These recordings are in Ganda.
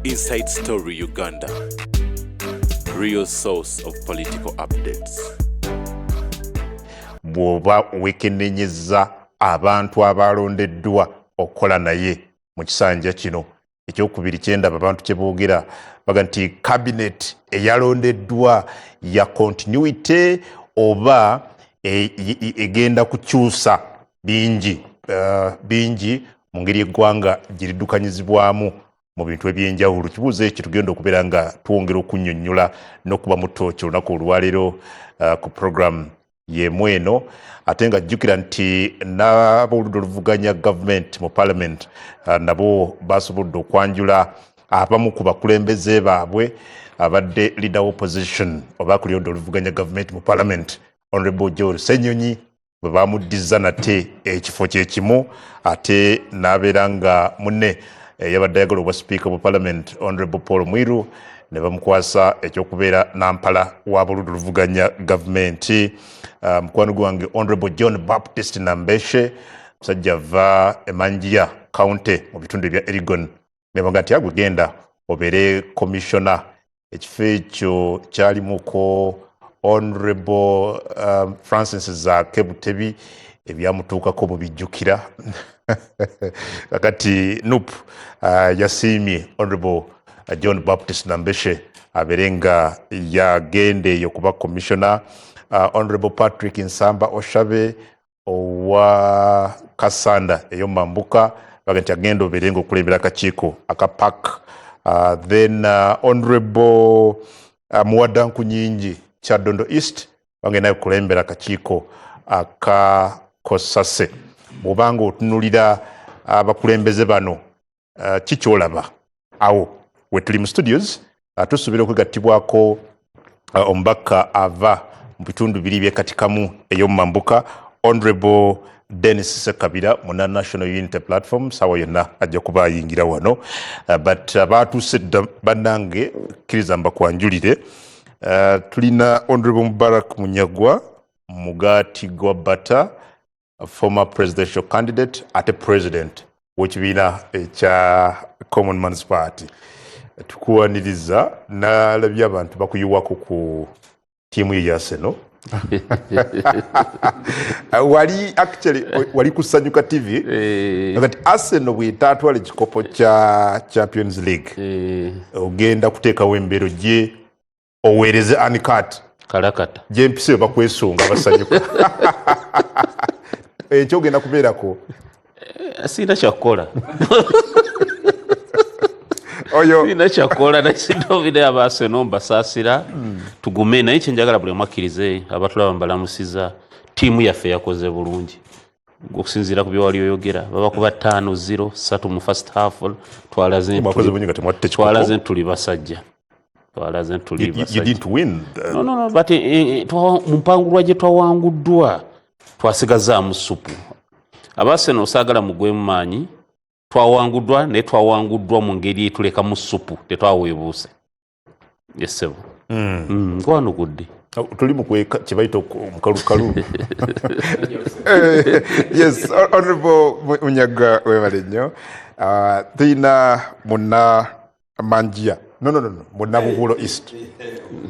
Inside Story Uganda, real source of political updates. Bw'oba wekennenyezza abantu abalondeddwa okukola naye mu kisanja kino, ekyokubiri kyendaba abantu kyeboogera baga nti cabinet eyalondeddwa ya continuity oba egenda kukyusa bingi bingi mu ngeri eggwanga gyeridukanyizibwamu mu bintu ebyenjawulo. Kibuuzo ekyo tugenda okubeera nga twongera okunnyonnyola n'okuba muto olunaku olwaleero ku program yemu eno. Ate nga jjukira nti n'aboludda oluvuganya gavumenti mu parliament nabo basobodde okwanjula abamu ku bakulembeze baabwe. Abadde leader opposition oba ku ludda oluvuganya gavumenti mu parliament, Honorable Joel Ssenyonyi, bwe bamuddiza nate ekifo kyekimu, ate n'abeera nga munne yabadde ayagala obwa sipiika bwa parliament, Honorable Paul Mwiru, ne bamukwasa ekyokubeera nampala w'aboludda oluvuganya gavumenti. Mukwano gwange Honorable John Baptist Nambeshe, musajja ava emanjiya County mu bitundu ebya Elgon, nebaga nti agwe genda obeere commissioner. Ekifo ekyo kyalimuko Honorable Francis Zaake Butebi, ebyamutuukako mubijjukira. Kakati NUP yasiimye Honorable John Baptist Nambeshe abeere nga yagenda eyo kuba commissioner. Honorable Patrick Nsamba Oshabe owa Kasanda ey'omambuka baga nti agenda obeere nga okulembera akakiiko aka PAC. Then honorable Muwada Nkunyingi, Kyadondo East, bagenda kulembera akakiiko aka COSASE. Bw'obanga otunulira abakulembeze bano, kikyolaba awo wetuli mu studios, tusuubira okwegattibwako omubaka ava mu bitundu biri byekatikamu ey'omumambuka, Honorable Dennis Sekabira, muna National Unity Platform. Sawa yonna ajja kuba ayingira wano, but batuuse dda. Bannange, kkiriza mbakwanjulire. Tulina Honorable Mubarak Munyagwa, mugaati gwa bata, former presidential candidate ate president w'ekibiina ekya Common Man's Party. Tukuwaniriza. Nalabye abantu bakuyiwako ku ttiimu ye Arsenal. Wali actually wali ku Sanyuka TV kati Arsenal bwetaatwala ekikopo kya Champions League, ogenda kuteekawo embeero gye oweereze uncut kalakata gyempise bakwesunga basanyuka ekyo ogenda kubeerako. Sirina kyakukola. Oyo sirina kyakukola nakisinobire. Aba Arsenal mbasaasira, tugume. Naye kyenjagala buli omu akkirize, abatulaba mbalamusiza, ttiimu yaffe yakoze bulungi okusinziira ku byewali oyogera. Babakuba 5-0, 3 mu first half. Twalaze mwakoze bulungi nga temwatte ekikopo. Twalaze nti tuli basajja, twalaze nti tuli You basajja. didn't win. No, but mu mpangulwa gye twawanguddwa twasigazaamu supu. Aba Arsenal saagala mugwemu maanyi. Twawanguddwa, naye twawanguddwa mu ngeri etulekamu supu, tetwaweebuuse esebo. Nkwanukudde. Tuli mu kweka kye bayita omukalukalu. Yes, Honorable Munyaga, webale nnyo. Tulina munna Manjia, no, munna Buhuro East,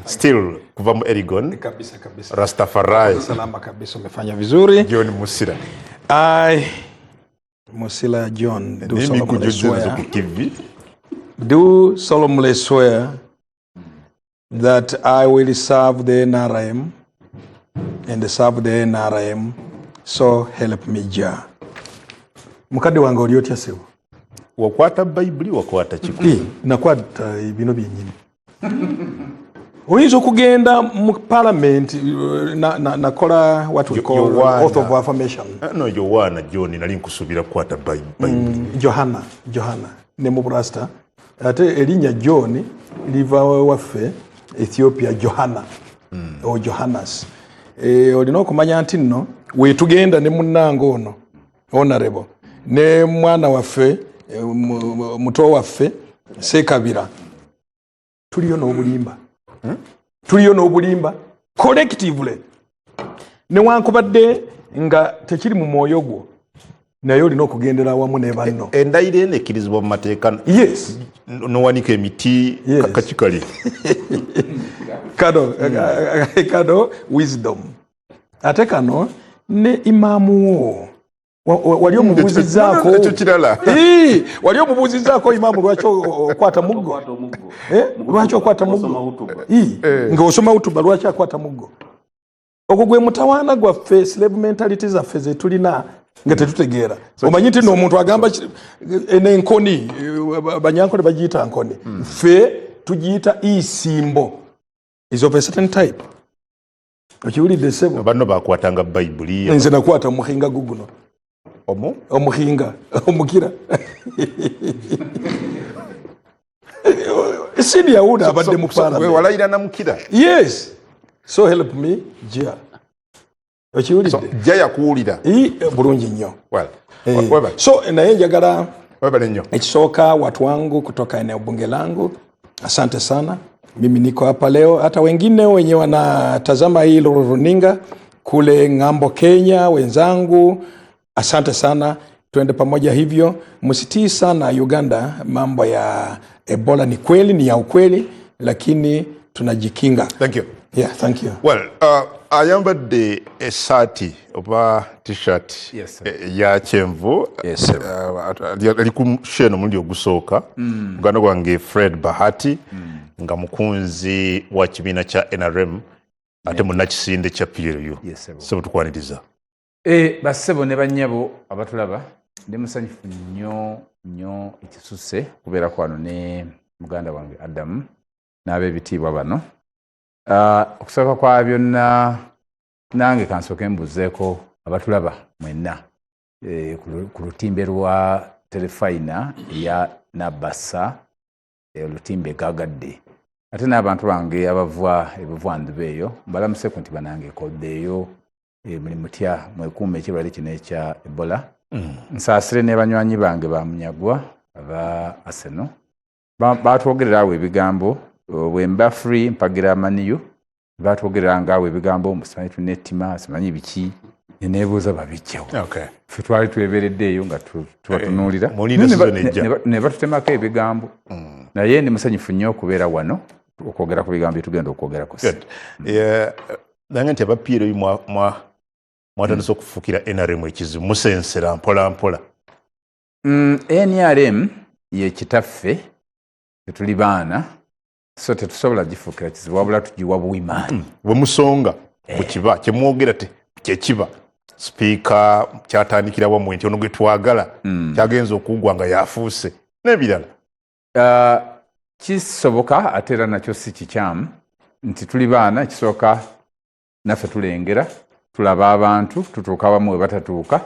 still kuva mu Elgon. Kabisa kabisa. Rastafari. Salama kabisa, umefanya vizuri. John Musila. I, Musila John, do solemnly n'emikujuzo swear, ku TV. Do solemnly swear that I will serve the NRM and serve the NRM, so help me Jah. Mukadde wange, oli otya ssebo? Wakwata Bayibuli, wakwata kiku? Eh, nakwata bino byennyini. Oyinza okugenda mu parliament nakola what we call Yohana. Oath of affirmation. No, Yowaana John, nali nkusuubira kukwata Bayibuli. Johana, Johana ne mu Burasta, ate erinnya John liva waffe Ethiopia, Johana o Johannas. Olina okumanya nti nno wetugenda ne munnange ono honorable ne mwana waffe, muto waffe Sekabira, tuliyo n'obulimba, tuliyo n'obulimba collectively, newankubadde nga tekiri mu mwoyo gwo. Naye olina okugendera awamu ne banno. Endayiro eno ekkirizibwa mu mateeka? Yes. Nowanika emiti? Yes. Kakikali. Kano wisdom, ate kano ne imaamu wo. Wali omubuuzizaako? Ekyo kirala. Ii, wali omubuuzizaako imaamu lwaki okwata muggo? Eh, lwaki okwata muggo? Ii, ng'osoma hutuba, lwaki akwata muggo? Ogwo gwe mutawaana gwaffe, slave mentality zaffe zetulina nga tetutegeera. Omanyi nti noomuntu agamba eno enkoni, banyankole bagiyita nkoni, ffe tugiyita isimbo, is of a certain type. Okiwulidde, ssebo? Banno bakwatanga Bayibuli. Nze nakwata omuhinga guguno. Omu? Omuhinga, omukira. Senior wuno abadde mu parliament. Walayira namukira? Yes, so help me Jah. Okiwulidde? Jja yakuwulira. Bulungi nnyo. Well, Eh, webale. So naye njagala Webale nnyo. ekisooka, watu wangu kutoka eneo bunge langu, asante sana. Mimi niko hapa leo, hata wengine wenye wanatazama hii runinga kule ng'ambo Kenya, wenzangu, asante sana. Tuende pamoja hivyo, msitii sana Uganda. Mambo ya Ebola ni kweli, ni ya ukweli, lakini tunajikinga. Thank you. Yeah, thank you. Well, ayambadde essaati oba T-shirt Yes, sir. ya kyenvu. Yes, sir. Ali ku show eno omulundi ogusooka, muganda gwange Fred Bahati, nga mukunzi wa kibiina kya NRM ate munnakisinde kya PLU. Yes, sir. Sebo, tukwaniriza. Bassebo ne bannyabo abatulaba, ndi musanyufu nnyo nnyo ekisusse okubeera kwano ne muganda wange Adamu n'ab'ebitiibwa bano. Okusooka kwa byonna, nange kansooke mbuzeeko abatulaba mwenna ku lutimbe lwa Terefayina eya Nabasa, olutimbe gagadde, ate n'abantu bange abava ebuvwanduba eyo mbalamuseku nti banange koddeeyo, muli mutya? Mwekuume ekirwadde kino ekya Ebola. Nsaasire ne banywanyi bange bamunyagwa aba Arsenal. Batwogerera awo ebigambo, bwe mba free mpagira Man U. Batwogerera nga awo ebigambo mbu simanyi tulina ettima, simanyi biki, neneebuuza babijjawo. Ffe twali tweberedde eyo nga tubatunuulira. Mulinde season ejja. Ne batutemako ebigambo. Naye ndi musanyufu nnyo okubeera wano okwogera ku bigambo byetugenda okwogerako. Good. Yeah, nange nti aba PLU mwatandise okufuukira NRM ekizibu, musensera mpola mpola. NRM ye kitaffe, tetuli baana, so tetusobola gifuukira kizibu, wabula tugiwa buwimaanyi. Bwe musonga bwe kiba kyemwogera kyekiba sipiika kyatandikira wammwe nti ono gwe twagala kyagenza okuggwa nga yafuuse n'ebirala. Kisoboka, ate era nakyo si kikyamu nti tuli baana. Ekisooka, naffe tulengera, tulaba abantu tutuuka abamu we batatuuka.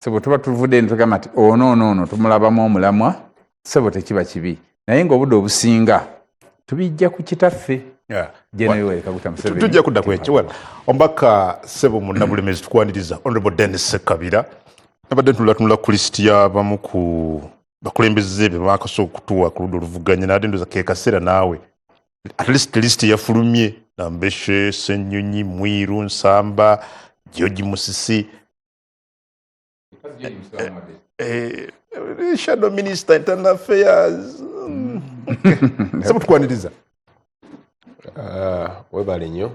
So bwe tuba tuvudde ne tugamba nti ono ono ono tumulabamu omulamwa, sebo tekiba kibi, naye ng'obudde obusinga tubijja ku kitaffe General Yoweri Kaguta Museveni. Tujja kudda ku ekyo. Well, omubaka sebo munnabulemezi, tukwaniriza, Honorable Dennis Sekabira. Nabadde ntulatunula ku lisiti y'abamu ku bakulembeze be bakasooka okutuwa ku ludda oluvuganya, naate ndoza ke kaseera naawe at least lisiti yafulumye: Nambeshe, Ssenyonyi, Mwiru, Nsamba, George Musisi, shadow minister internal affairs. Sebo, tukwaniriza. Webale nnyo.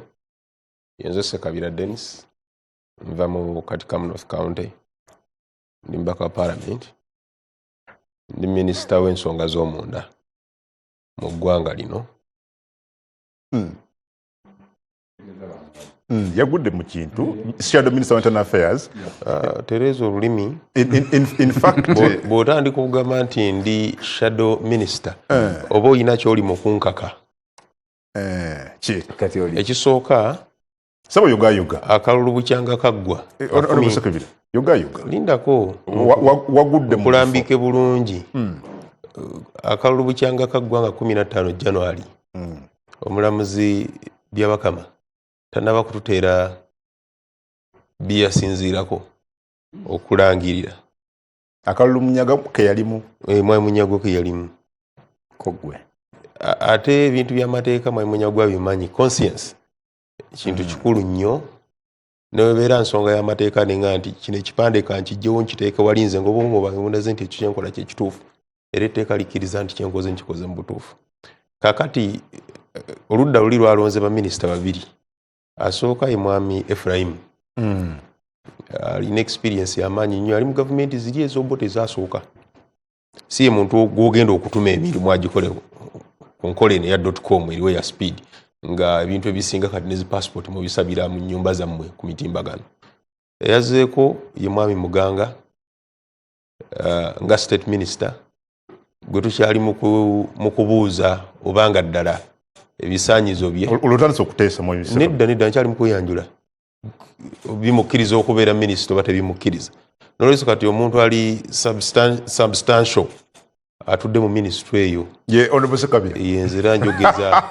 Yenze Sekabira Dennis, nva mu Katikamu North County, ndi mubaka wa parliament, ndi minisita w'ensonga z'omunda mu ggwanga lino. Yagudde mu kintu, shadow minister of internal affairs. Tereeza olulimi. In fact, Bw'otandika okugamba nti ndi shadow minister, oba olina kyoli mu kunkaka. Ki? Kati oli Ekisooka, Sabo, yogayoga. Akalulu bukyanga kaggwa. Honorable Sekabira, yogayoga. Lindako. Wagudde mu Okulambike bulungi. Akalulu bukyanga kaggwa nga 15 January, omulamuzi Byabakama tanaba kututeera byeyasinziirako okulangirira. Akalulu Munyaga ke yalimu. Mwami Munyagwa ke yalimu. Kogwe. Ate ebintu by'amateeka mwami Munyagwa bimanyi. Conscience kintu kikulu nnyo. Newebeera nsonga y'amateeka nenga nti kino ekipande kankijjewo nkiteeke wali, nze ngaobwongo bwange bundaze nti ekyo kyenkola kyekituufu, era etteeka likkiriza nti kyenkoze nkikoze mu butuufu. Kakati oludda luli lwalonze baminisita babiri. Asooka ye mwami Efurahimu, alina experience yamaanyi nnyo, ali mu gavumenti ziri ez'Obote ezasooka. Si ye muntu gwogenda okutuma emirimu agikole ku nkola eno eya .com eriwo ya speed, nga ebintu ebisinga kati ne zi passport mubisabira mu nyumba zammwe ku mitimbagano. Eyazeeko ye mwami Muganga, nga state minister, gwe tukyali mu kubuuza obanga ddala ebisaanyizo bye. Olwotandise okuteesa mu ebisebo? Nedda, nedda, nkyali mu kweyanjula. Bimukkiriza okubeera minisita oba tebimukkiriza? Nolwekyo kati omuntu ali substantial atudde mu minisitule eyo. Ye Honorable Sekabira. Yenze era njogeza.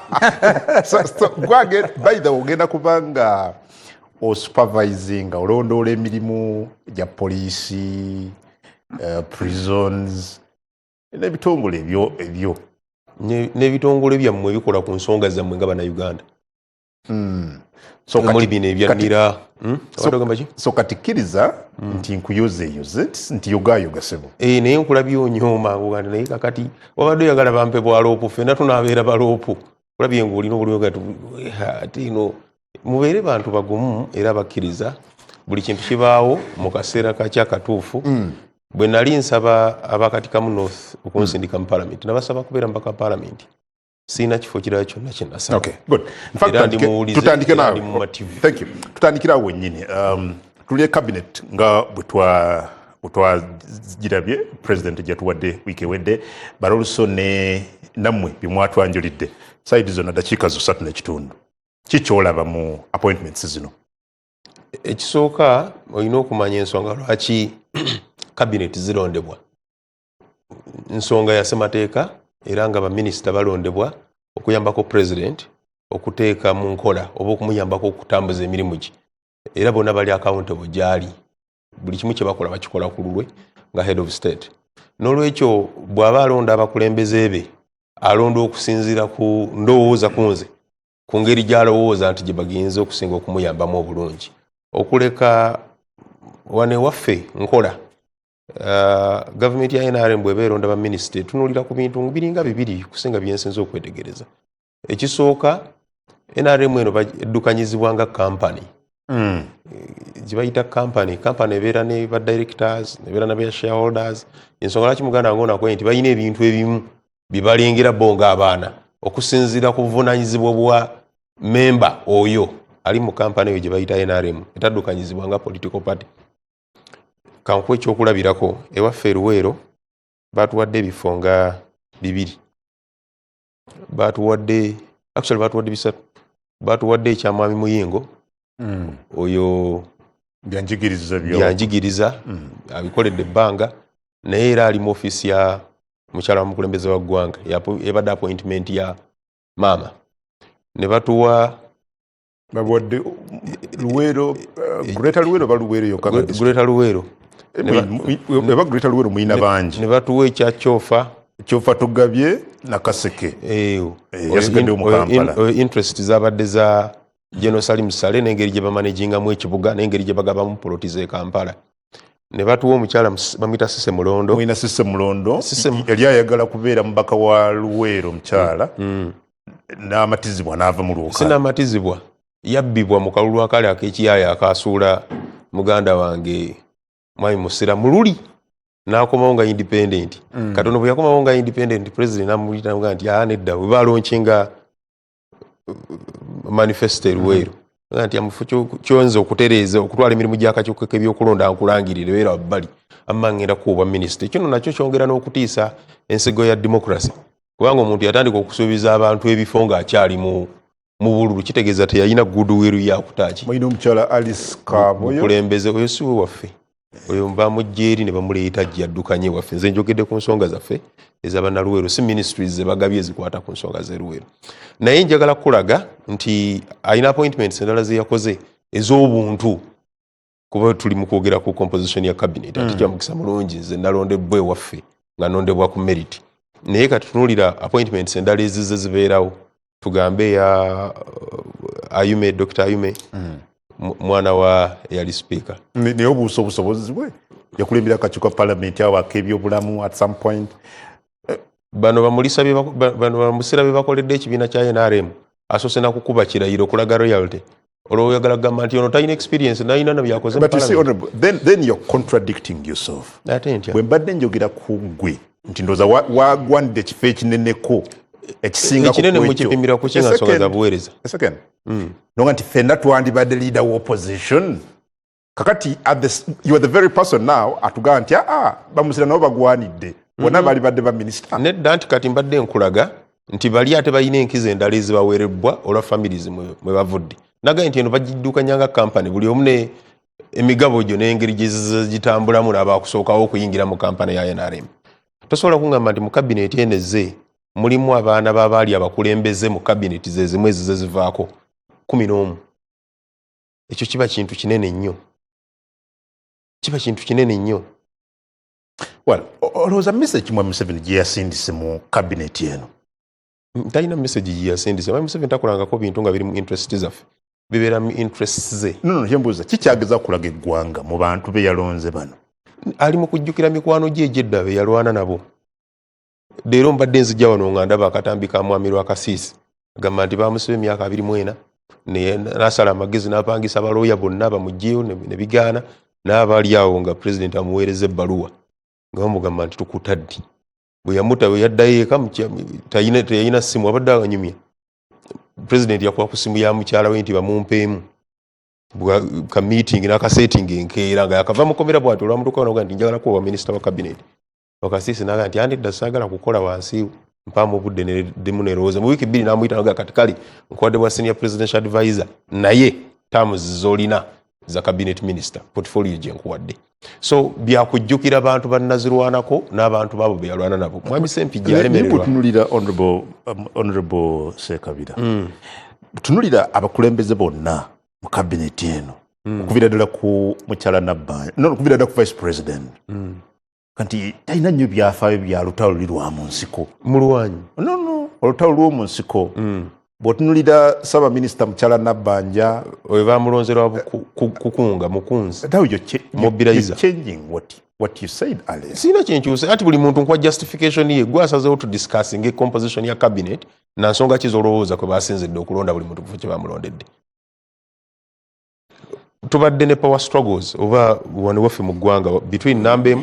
So, by the way, ogenda kuba nga osupervisinga, olondoola emirimu gya poliisi, prisons n'ebitongole ebyo. N'ebitongole byammwe ebikola ku nsonga zammwe nga Bannayuganda. So muli bino ebyannira. Abadde ogamba ki? So kati kkiriza nti nkuyozeeyoze, nti yogayoga sebo. Eh, naye nkulabye onyooma nguga nti naye kakati wabadde oyagala bampe bwaloopu, ffenna tunaabeera baloopu. Kulabye ngaolina obulumi gati ate ino mubeere bantu bagumu era bakkiriza buli kintu kibaawo mu kaseera kakyo akatuufu. Bwe nali nsaba abakatikamu North okunsindika mu palamenti, nabasaba kubeera mubaka palamenti, siina kifo kirala kyonna kyenasaba. Okay, good. In fact, Era ndi muwulize, tutandike era naawe. ndi mumativu. Thank you. Tutandikire awo wennyini. Tuli e cabinet nga bwe twagirabye president gyatuwadde wiiki ewedde, but also ne nammwe bye mwatwanjulidde. Side zonna, dakiika zo 3.5. Ki kyolaba mu appointments zino? Ekisooka, olina okumanya ensonga lwaki cabinet zirondebwa. Nsonga ya ssemateeka, era nga baminisita balondebwa okuyambako president okuteeka mu nkola oba okumuyambako okutambuza emirimu gye, era bonna bali accountable gyali. Buli kimu kye bakola bakikola ku lulwe nga head of state. N'olwekyo bw'aba alonda abakulembeze be, alonda okusinziira ku ndowooza, ku nze, ku ngeri gy'alowooza nti gye bagenze okusinga okumuyambamu obulungi. Okuleka wano ewaffe nkola, gavumenti ya NRM bw'eba eronda baminisita etunuulira ku bintu biringa bibiri kusinga byensinza okwetegereza. Ekisooka, NRM eno eddukanyizibwa nga kampani gye bayita kampani. Kampani ebeera ne ba directors, ebeera ne ba shareholders. Ensonga lwaki muganda wange onakoye nti balina ebintu ebimu bye balengera bo ng'abaana okusinziira ku buvunaanyizibwa bwa memba oyo ali mu kampani eyo gye bayita NRM etaddukanyizibwa nga political party. Kankuwa ekyokulabirako: ewaffe e Luweero batuwadde ebifo nga bibiri, batuwadde, actually batuwadde bisatu. Batuwadde ekya mwami Muyingo oyo. Byanjigiriza byo. Byanjigiriza, abikoledde ebbanga, naye era ali mu ofiisi ya mukyala wa mukulembeze wa ggwanga, ebadde appointment ya maama. Ne batuwa Bawadde Luweero, Greater Luweero oba Luweero yokka nga district? Greater Luweero. Eba Greater Luweero muyina bangi. Ne batuwa ekya Kyofa. Kyofa Tugabye Nakaseke. Eyo. Yasigaddewo mu Kampala. Oyo interest zabadde za General Salim Saleh n'engeri gye bamanagingamu ekibuga n'engeri gye bagabamu poloti z'e Kampala. Ne batuwa omukyala bamuyita Sise Mulondo. Muyina Sise Mulondo. Sise Yali ayagala kubeera mubaka wa Luweero omukyala, n'amatizibwa n'ava mu lwokaano. Sinamatizibwa, yabbibwa mu kalulu akali ak'ekiyaaya akasuula muganda wange mwami Musira Mululi, n'akomawo nga independent. Katono bwe yakomawo nga independent, president namuyita namugaa nti aa nedda, bwe balaunchinga manifesto e Luweero, nga nti amufu kyonza okutereeza okutwala emirimu gy'akakiiko k'ebyokulonda nkulangirire beera wabbali, amma ngenda kuwa minisita. Ekyo nno nakyo kyongera n'okutiisa ensigo ya democracy, kubanga omuntu yatandika okusuubiza abantu ebifo ng'akyali mu bululu, kitegeeza teyalina goodwill yakutaaki. Mulina omukyala Alice Kaboyo. Bukulembeze oyo si we waffe, oyo bamujja eri ne bamuleeta ajja addukanye waffe. Nze njogedde ku nsonga zaffe ez'abannaluweero, si ministries ze bagabye ezikwata ku nsonga z'eruweero. Naye njagala kukulaga nti alina appointments endala ze yakoze ez'obuntu, kuba tuli mu kwogera ku composition ya cabinet. Ate kya mukisa mulungi nze nalondebwa ewaffe nga nondebwa ku merit. Naye kati tunuulira appointments endala ezizze zibeerawo, tugambe eya Ayume, Dr Ayume. Mwana wa eyali speaker. Naye obuusa obusobozi bwe, yakulembera akakiiko ka palamenti awo ak'ebyobulamu at some point. Bano bamulisa bano bamusira bye bakoledde ekibiina kya NRM, asoose nakukuba kirayiro okulaga royalty. Olwo oyagala kugamba nti ono talina experience, nalina na byakoze mu But you see, parliament. Honorable, then you're contradicting yourself. Ate ntya? Bwe mbadde njogera ku ggwe nti ndowooza wagwanidde ekifo ekineneko ekisingako Ekinene ku ekyo. mukipimira ku ki nga A nsonga za second. buweereza? A second. Nonga nti ffenna twandibadde leader wa opposition. Kakati you are the very person now atugamba nti aa, bamusira nabo bagwanidde, bonna bali badde baminisita. Nedda, nti kati mbadde nkulaga nti bali ate balina enkizo endala ezibaweerebbwa olwa families mwe bavudde. Nagaye nti eno bagiddukanya nga kampani, buli omu ne emigabo gyo n'engeri gye gitambulamu n'abakusookawo okuyingira mu kampani ya NRM. Tosobola kuŋŋamba nti mu kabineti eno ezze mulimu abaana b'abaali abakulembeze mu kabineti ze zimu ezize zivaako 11. Ekyo kiba kintu kinene nnyo, kiba kintu kinene nnyo. Well, olowooza message mwa Museveni gye yasindise mu kabineti eno? Talina message gye yasindise. Mwami Museveni takolangako bintu nga biri mu interest zaffe, bibeera mu interest ze. No, kyembuuza, kikyageza kulaga eggwanga mu bantu be yalonze bano? Ali mu kujjukira mikwano gye egy'edda be yalwana nabo. Leero mbadde nzijja wano nga ndaba akatambi ka mwami Lwakasiisi, agamba nti bamusiba emyaka 24, n'asala amagezi n'apangisa abalooya bonna bamugyeyo ne bigaana, n'aba ali awo nga pulezidenti amuweereza ebbaluwa nga bamugamba nti tukutaddi. Bwe yamuta, bwe yaddayo eka teyalina ssimu, abadde anyumya. Pulezidenti yakuba ku ssimu ya mukyala we nti bamumpeemu ka meeting n'akasetting enkeera, nga yakava mukomera bwati olwamutuuka naga nti njagala kuba minisita wa cabinet. Wakasiisi naga nti andidda, saagala kukola wansi, mpaamu obudde neddemu nerowooza. Mu wiiki 2 n'amuyita naga kati kale nkuwadde bwa senior presidential advisor, naye terms z'olina za cabinet minister, portfolio gye nkuwadde. So byakujjukira bantu bannazirwanako n'abantu baabo be yalwana nabo. Mwami Sempijja alemererwa. Bwetunulira, honorable Sekabira, tunulira abakulembeze bonna mu kabineti eno, okuvira ddala ku mukyala Nabbanja, no, okuvira ddala ku vice president, kanti talina nnyo byafaayo bya lutalo luli lwa mu nsiko. Mulwanyi. No, olutalo lw'omu nsiko. Bw'otunulira ssaabaminisita mukyala Nabbanja, oyo bamulonze lwa kukunga mukunzi. Now you're, Mobilizer. you're changing what you said earlier. Sirina kyenkyuse, anti buli muntu nkuwa justification ye. Gwe asazeewo to discussing a composition ya cabinet na nsonga ki z'olowooza kwe basinzidde okulonda buli muntu kufo kye bamulondedde. Tubadde ne power struggles oba wano waffe mu ggwanga between namba 1,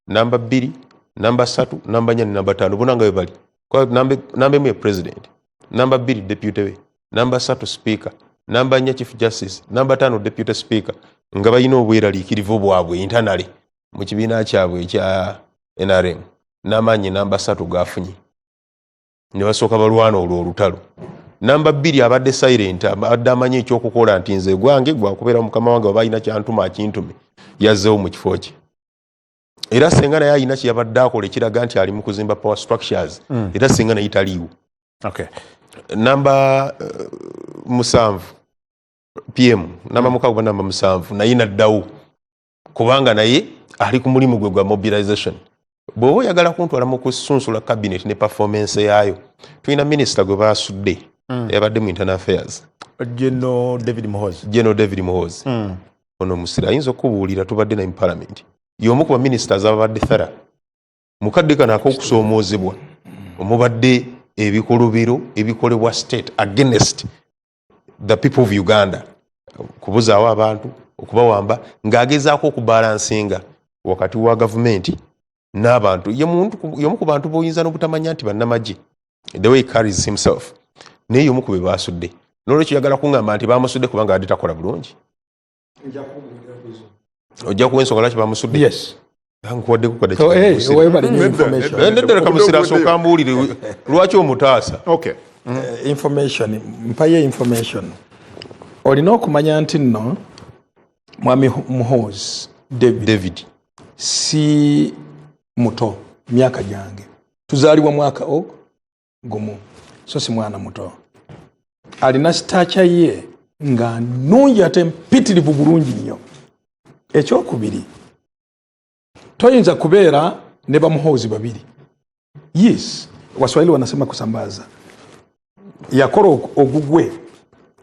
namba 2, namba 3, namba 4 ne namba 5, bonna nga bwe bali. Kwa namba 1 ye president, namba 2 deputy we, namba 3 speaker, namba 4 chief justice, namba 5 deputy speaker, nga balina obweraliikirivu bwabwe internally mu kibiina kyabwe ekya NRM n'amaanyi namba 3 gafunye ne basooka balwana olwo olutalo. Namba 2 abadde silent, abadde amanyi ekyokukola nti nze gwange gwakubeera mukama wange, waba alina kyantuma akintume, yazzeewo mu kifo kye. Era senga naye alina kyeyabadde akola ekiraga nti ali mu kuzimba power structures, era senga naye taliiwo. Namba 7 PM, namba 6 oba namba 7 naye naddawo kubanga naye ali ku mulimu gwe gwa mobilization. Bw'oba oyagala kuntwala mu kusunsula cabinet ne performance yaayo, tulina minisita gwe basudde eyabadde mu internal affairs. General David Muhoozi. General David Muhoozi. Ono musira ayinza okubuulira, tubadde naye mu parliament, y'omu ku baministers ababadde thara mukadde kano ak'okusoomoozebwa omubadde ebikolobero ebikolebwa state against the people of Uganda, kubuzaawo abantu, okubawamba, ng'agezaako okubalansinga wakati wa gavumenti n'abantu. Ye y'omu ku bantu b'oyinza n'obutamanya nti bannamagye, the way he carries himself, naye y'omu ku be baasudde. N'olwekyo yagala kuŋŋamba nti bamusudde kubanga adde takola bulungi? Ojja kuwa ensonga lwaki bamusudde? Yes. Nkuwaddeko. So, hey, webale nnyo information. Neddala Kamusira asooka ambuulire lwaki omutaasa. Okay. Information, mpaye information. Olina okumanya nti nno mwami Muhoozi David, David si muto myaka gyange, tuzaalibwa mwaka gumu, so si mwana muto. Alina stature ye nga nnungi ate mpitirivu bulungi nnyo. Ekyokubiri, toyinza kubeera ne bamuhoozi babiri. Yes, Waswahili wanasema kusambaza. Yakola ogugwe.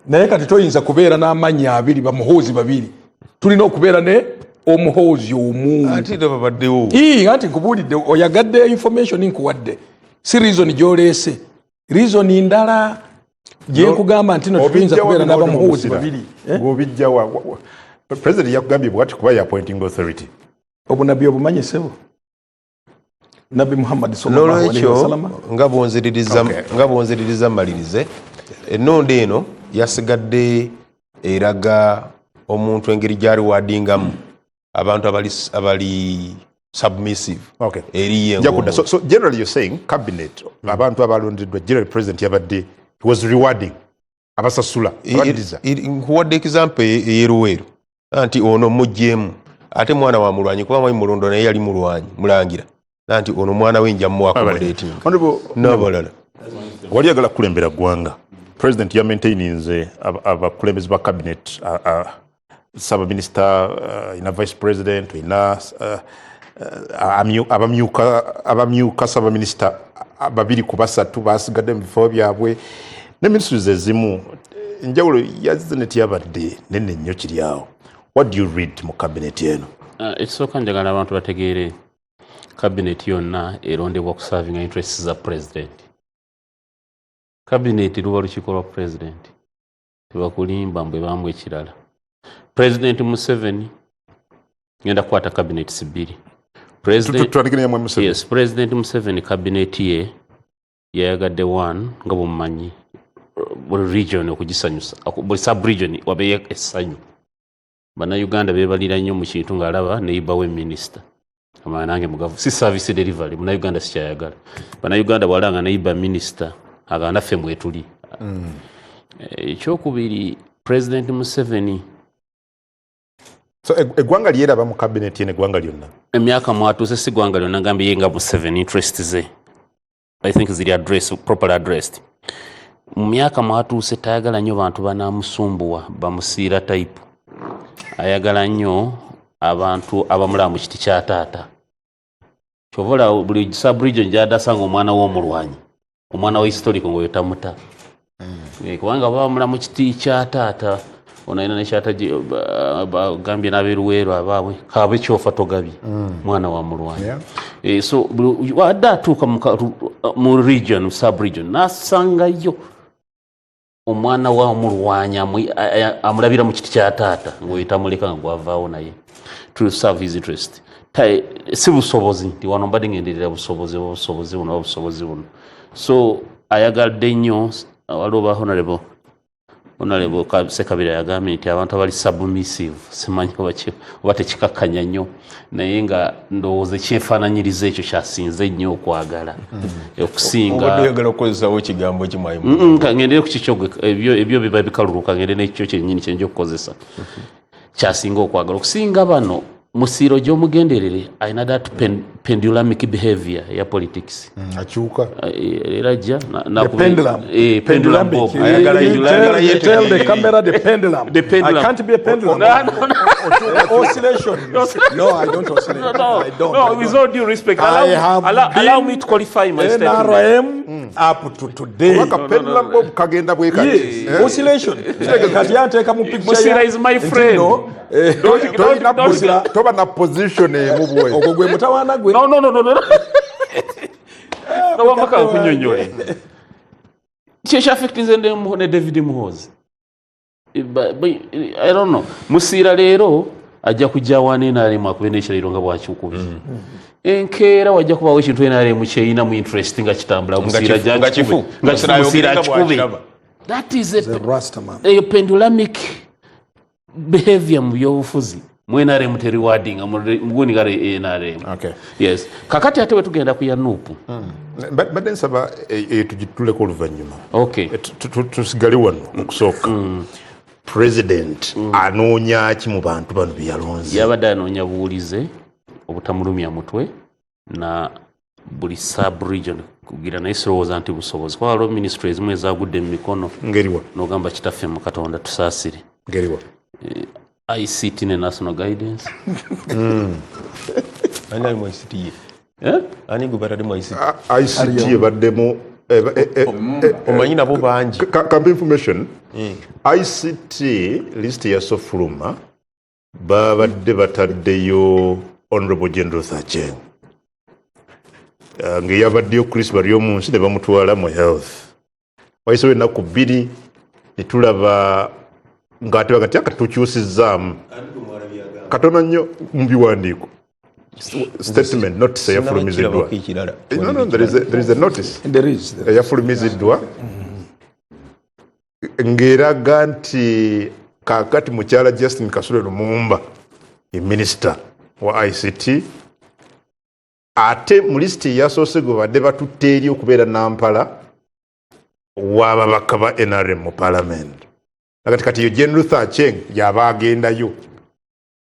Naye kati toyinza kubeera n'amannya abiri, bamuhoozi babiri. Tulina okubeera ne omuhoozi omu. Ate era babaddewo. Ii, anti nkubuulidde, oyagadde information nkuwadde, si reason gy'oleese, reason ndala gyenkugamba nti no tetuyinza kubeera n'abamuhoozi babiri. Eh? Ng'obijjawa? President yakugambye bwati kuba ya appointing authority. Obunabbi obumanyi, sebo, Nabbi Muhammad sallallahu alaihi Nolwekyo wasallam. nga bwonziririza Okay. nga bwonziririza mmalirize, ennonda eno yasigadde eraga omuntu engeri gy'arewardingamu abantu abali submissive eri ye Nja kudda. ng'omuntu. So generally you're saying cabinet, abantu abalondeddwa, generally president yabadde, he was rewarding, abasasula, abaddiza. Nkuwadde example ey'eruweero nti ono muggyemu ate mwana wa mulwanyi, kuba mwami Mulondo naye yali mulwanyi mulangira, nti ono mwana we nja muaccommodating Honorable, n'abalala. Wali agala kukulembera ggwanga, president yamaintaininze abakulembeze ba cabinet, ssaabaminisita, ina vice president, ina abamyuka ssaabaminisita babiri ku basatu basigadde mu bifo byabwe ne ministries ezimu. Enjawulo ya senate yabadde nene nnyo kiri awo. What do you read mu cabinet eno? Ekisooka njagala abantu bategeere, cabinet yonna erondebwa kuservinga interests za president. Cabinet luba lukiiko lwa president, tebakulimba mbwe bamu ekirala. President Museveni ngenda kukwata cabinets bbiri. Tutandike ne yamwe Museveni. Yes, President Museveni cabinet ye yayagadde one, nga bwemumanyi, buli region okugisanyusa, buli sub region wabeeyo essanyu. Bannayuganda beebalira nnyo mu kintu ng'alaba neighbor we minisita amala nange mugavu, si service delivery. Munnayuganda sikyayagala. Bannayuganda bwalanga neighbor minisita agamba naffe mwetuli. Ekyokubiri, President Museveni So eggwanga lyeraba mu cabinet eno, eggwanga lyonna? Emyaka mwatuuse, si ggwanga lyonna, ngambye ye nga Museveni interest ze I think ziri address, properly addressed. Mu myaka mwatuuse tayagala nnyo bantu banaamusumbuwa bamusiira type. Ayagala nnyo abantu abamulaba mu kiti kya taata. Kyova olaba buli sub-region gy'adasanga omwana w'omulwanyi, omwana wa historical, ngaoyo tamuta. Kubanga baba bamula mu kiti kya taata. Ono alina nekyatagambye n'aberuweero abaabwe kabe kyofa togabye mwana wa mulwanyi. So wadde atuuka mu region, sub region, n'asangayo omwana wa omulwanyi amulabira mu kiti kya taata, ngaoyo tamuleka nga gwavaawo naye to serve his interest. Si busobozi nti wano mbadde ngenderera busobozi oba busobozi buno oba busobozi buno. So ayagadde nnyo, waliwo ba honorable Sekabira yagambye nti abantu abali submissive, simanyi oba tekikakkanya nnyo, naye nga ndowooza ekyefaananyiriza ekyo kyasinze ennyo okwagala okusinga. Obadde oyagala okukozesawo ekigambo kimwayi? Ka ngendere ku kikyo gwe, ebyo biba bikaluluka, ngende n'ekikyo kyennyini kyenja okukozesa. Kyasinga okwagala okusinga bano musiiro gy'omugenderere alina that pendulamic behavior ya politics. Akyuka. Era ajja The pendulum. Pendulum Pendulamic. bob. You tell the camera the pendulum. The pendulum. I can't be a pendulum. No. Oscillation. No, I don't oscillate. No, I don't. no, I with don't. all due respect, I have allow been me to qualify my statement. NRM up to today. Kubanga pendulum bob kagenda bwe kati. Yes, Eh? oscillation. Kati yanteeka mu picture Musira ya- is my nti friend. no, Don't, Toba na position emu bwe. Ogwo gwe mutawaana gwe. No. No, wamaka nkunyonyole. Kyekyaffectinze ne David Muhoozi. I don't know. Musiira leero ajja kujja wa NRM akube n'ekirayiro nga bwakyukubye. Enkeera wajja kubaawo ekintu NRM kyeyina mu interest nga kitambula, Musiira ajja Nga kifu. akikube. Nga kifu, Musiira akikube. Bwakiraba. That is a The Rastaman. eyo pendulamic behavior mu byobufuzi mu NRM terewardinga mugundi nga NRM. Okay. Yes, kakati ate bwe tugenda ku ya NUP. Mbadde nsaba eyo tugituleko oluvannyuma. Okay. Tusigale wano okusooka. President anoonya ki mu bantu bano be yalonze? Yabadde anoonya buwulize obutamulumya mutwe na buli sub region kugira, naye sirowooza nti busobozi, kuba waliwo ministry ezimu ezagudde mu mikono Ngeriwa? n'ogamba kitaffe mu Katonda tusaasire. Ngeriwa? ICT ne national guidance. Ani ali mu ICT ye? Eh? Ani gwe batadde mu ICT? ICT ebaddemu Omanyi nabo bangi. Kampe information. ICT list yasofuluma, babadde bataddeyo Honorable Jane Ruth Aceng, ng'eyabaddeyo Chris Baryomunsi ne bamutwala mu health. Wayisewo ennaku 2 ne tulaba ng'ate bagati aka tukyusizzaamu katono nnyo mu biwandiiko, statement, notice eyafulumiziddwa. Sinabakirabako ekirala. No, there is a notice There is. There is. Eyafulumiziddwa ng'eraga nti kaakati mukyala Justin Kasule Lumumba ye minisita wa ICT, ate mu lisiti eyasoose gwe badde batutte eri okubeera nampala w'ababaka ba NRM mu parliament. Kati kati yo Jane Ruth Aceng yaba agendayo.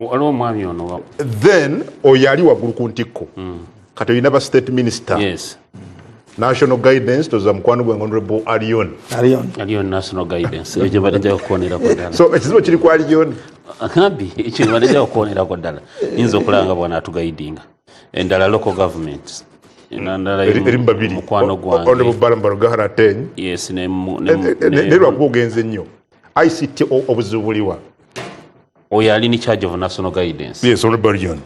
Waliwo omwami ono Then oyo ali waggulu ku ntikko, kati olina ba state minister, national guidance toza mukwano gwange Honorable Alion. Arion. Aliyo national guidance, ekyo mbadde nja kukonerako ddala. So ekizibu kiri ku Alion. Nabbi, ekyo mbadde nja kukonerako ddala. Yinza okulaba nga bwanaatuguidinga. Endala local government. Endala Erimu babiri. Mukwano Honorable gwange. Balaam Barugahara Ateenyi. Yes, ne Naye lwakuba ogenze nnyo ICT, obuzibu buliwa? Oyo ali in charge of national guidance. Yes, Honorable Alion.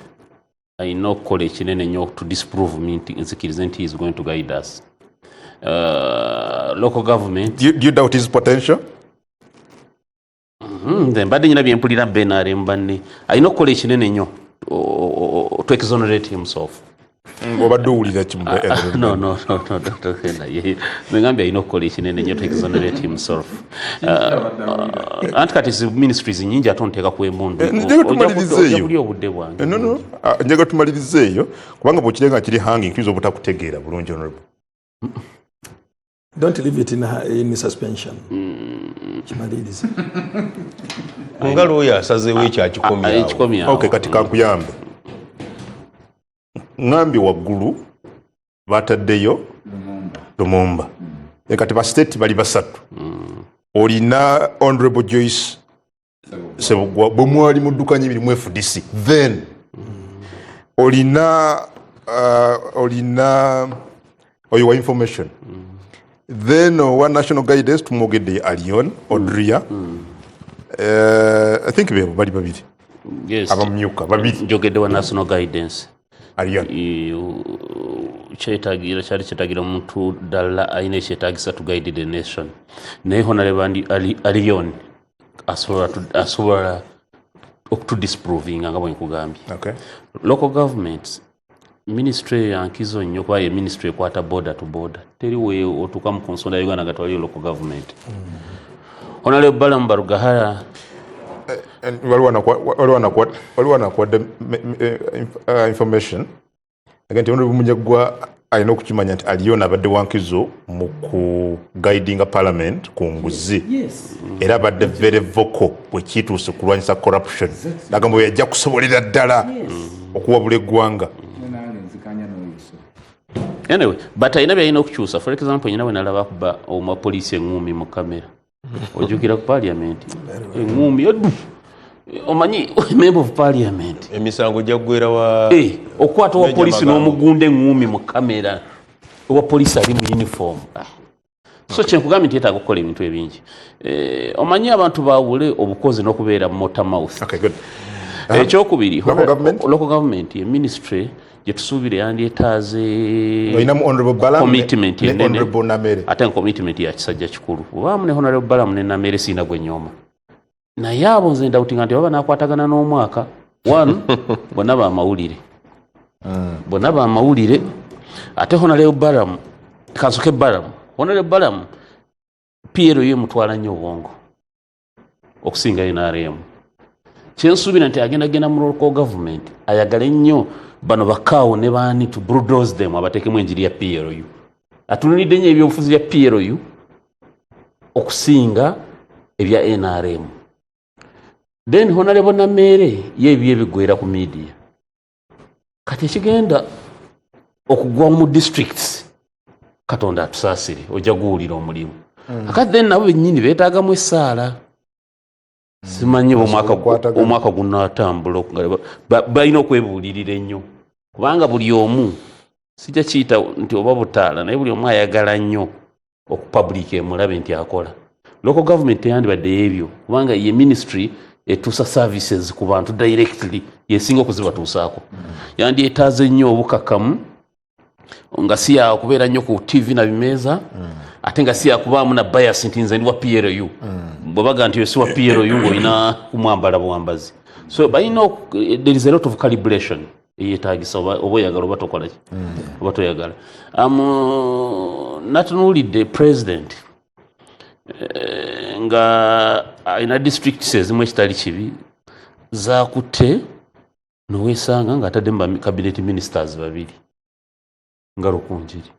Alina okukola ekinene nnyo to disprove me nti nzikirize nti he is going to guide us. Local government. Do you doubt his potential? Nze mbadde nyina byempulira benarem banne, alina okukola ekinene nnyo to exonerate himself. Obadde owulira kimu? No, Dr. Naye nze ngambye alina okukola ekinene nnyo to exonerate himself. Anti kati zi ministries nyingi, ate onteeka ku emundu. Njagala tumalirize eyo. Kulya obudde bwange. No, ah, njagala tumalirize eyo, kubanga bw'okirenga kiri hanging tuyinza obutakutegeera bulungi, Honorable. Don't leave it in suspension. Kimalirize. Nga looya asazeewo ekyakikomyawo. Ekikomyawo. Okay, kati kankuyambe. Ŋŋambye waggulu bataddeyo Lumumba. Kati ba state bali basatu. Olina Honorable Joyce Sebugwa, bwe mwali muddukanya emirimu FDC. Then olina oyo wa information, then owa national guidance tumwogedde, Alion Odria. I think bebo bali babiri. Yes. Abamyuka babiri. Njogedde wa national guidance. Alion. Kyetagira, kyali kyetagira omuntu ddala alina ekyetagisa to guide the nation, naye Honorable Alion asobola okutudisprovinga nga bwe nkugambye. Local government ministry eyo yankizo nnyo, kuba ye ministry ekwata border to border. Teri we otuuka mu ku nsonda ya Uganda nga tewaliyo local government. Honorable Balaam Barugahara. And waliwo anakuwadde information aga nti Honorable Munyagwa alina okukimanya nti Alion abadde wankizo mu kuguidinga parliament ku nguzi, era abadde very vocal bwe kiituuse kulwanyisa corruption. Agamba bwe yajja kusobolera ddala okuwabula eggwanga. Nange nzikanya n'oyiso. Anyway, but alina byalina okukyusa. For example, nyina bwe nalaba kuba omwa poliisi eŋŋuumi mu kamera, ojjukira ku parliament, eŋŋuumi oddu, omanyi member of parliament. Emisango gyaggwera wa Eh, okukwata owa Major poliisi Magambo. n'omugunda eŋŋuumi mu kamera, owa poliisi ali mu uniform. Ah. So kyenkugambye nti yeetaaga okukola ebintu ebingi. Eh, omanyi abantu baawule obukozi n'okubeera motor mouth. Okay, good. Ekyokubiri, Local government? Local government ye ministry gye tusuubira yandyetaaze Olinamu Honorable Balaam commitment ne enene. Honorable Namere. Ate commitment ya kisajja kikulu. Obaamu ne Honorable Balaam ne Namere, siina gwe nyooma, naye abo nze ndawutinga nti baba nakwatagana n'omwaka one, bonna bamawulire, bonna bamawulire. Ate Honorable Balaam, kansoke Balaam, Honorable Balaam PLU emutwala nnyo obwongo okusinga NRM. Kyensuubira nti agenda genda mu local government ayagale nnyo bano bakaawo ne baani to bulldoze them, abateekemu enjiri ya PLU. Atunulidde nnyo ebyobufuzi bya PLU okusinga ebya NRM. Then Honorable Nameere ye ebyo ebigwera ku media. Kati ekigenda okugwa mu districts, Katonda atusaasire, ojja guwulira omulimu. Akati then nabo bennyini beetaagamu essaala. Simanyi oba Okukwatagana. Omwaka gunaatambula balina okwebuulirira ennyo, kubanga buli omu, sijja kiyita nti oba butaala, naye buli omu ayagala nnyo. Okupublic emulabe nti akola. Local government teyandibadde ebyo, kubanga ye ministry etuusa services ku bantu directly, yesinga okuzibatuusaako. Yandyetaaze nnyo obukakamu, nga si yakubeera nnyo ku TV na bimeeza, ate nga si yakubaamu na bias nti nze ndi wa PLU. Bwe baga nti oyo si wa PLU, ng'olina kumwambala bwambazi. So balina there is a lot of calibration eyetagisa, oba oyagala oba tokola ki, oba toyagala. Natunuulidde president nga alina districts ezimu, ekitali kibi, zakutte nowesanga ng'ataddemu ba cabinet ministers babiri, nga Rukungiri,